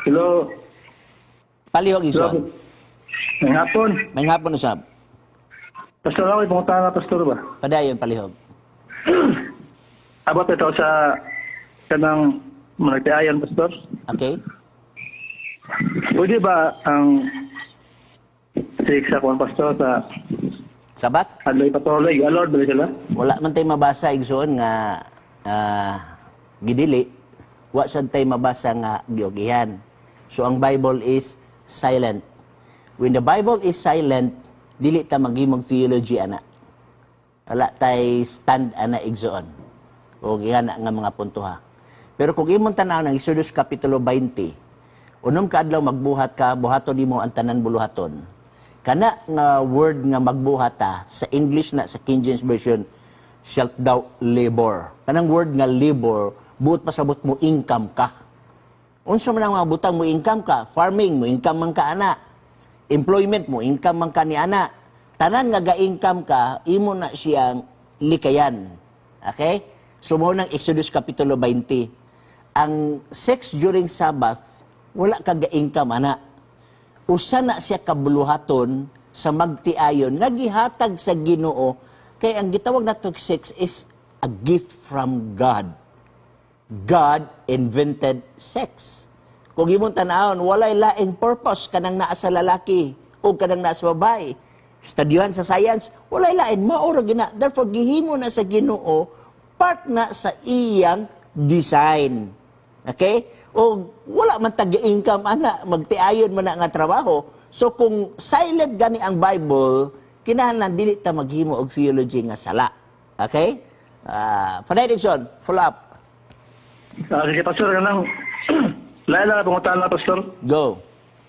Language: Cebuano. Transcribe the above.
Hello. Palihog, Hello. igsoon. Maayong hapon. Maayong hapon usab. Pastor, ako pangutana, Pastor ba? Padayon, palihog. About ito sa kanang managtiayon, Pastor. Okay? Pwede ba ang sex sa kuan, Pastor, sa Sabbath? adlaw patuloy, allowed ba sila? Wala man tay mabasa, igsoon, nga gidili, wa sad tay mabasa nga giogihan. So ang Bible is silent. When the Bible is silent, dili ta maghimog theology ana. Wala tay stand ana, igsoon. O gihana nga mga punto ha. Pero kung imong tanaw ng Exodus kapitulo 20, 6 ka adlaw magbuhat ka, buhaton nimo ang tanan buluhaton. Kana nga word nga magbuhat ta, sa English na sa King James Version, shalt thou labor. Kanang word nga labor, buot pasabot mo income ka. Unsa man ang mga butang mo income ka? Farming mo income man ka ana. Employment mo income man ka ni ana. Tanan nga ga-income ka, imo na siyang likayan. Okay? So mao nang Exodus kapitulo 20. Ang sex during Sabbath, wala ka ga-income ana. Usa na siya kabuluhaton sa magtiayon nga gihatag sa Ginoo, kay ang gitawag nato sex is a gift from God. God invented sex. Kung imong tan-awon, walay laing purpose kanang naa sa lalaki o kanang naa sa babae. Studyuhan sa science, walay lain, mao ra gina. Therefore, gihimo na sa Ginoo, part na sa iyang design. Okay? O wala man tag income ana, magtiayon man na nga trabaho. So kung silent gani ang Bible, kinahanglan dili ta maghimo og theology nga sala. Okay? Ah, uh, Dixon, follow up. Sige, Pastor, kanang lain lang pangutana, Pastor. Go.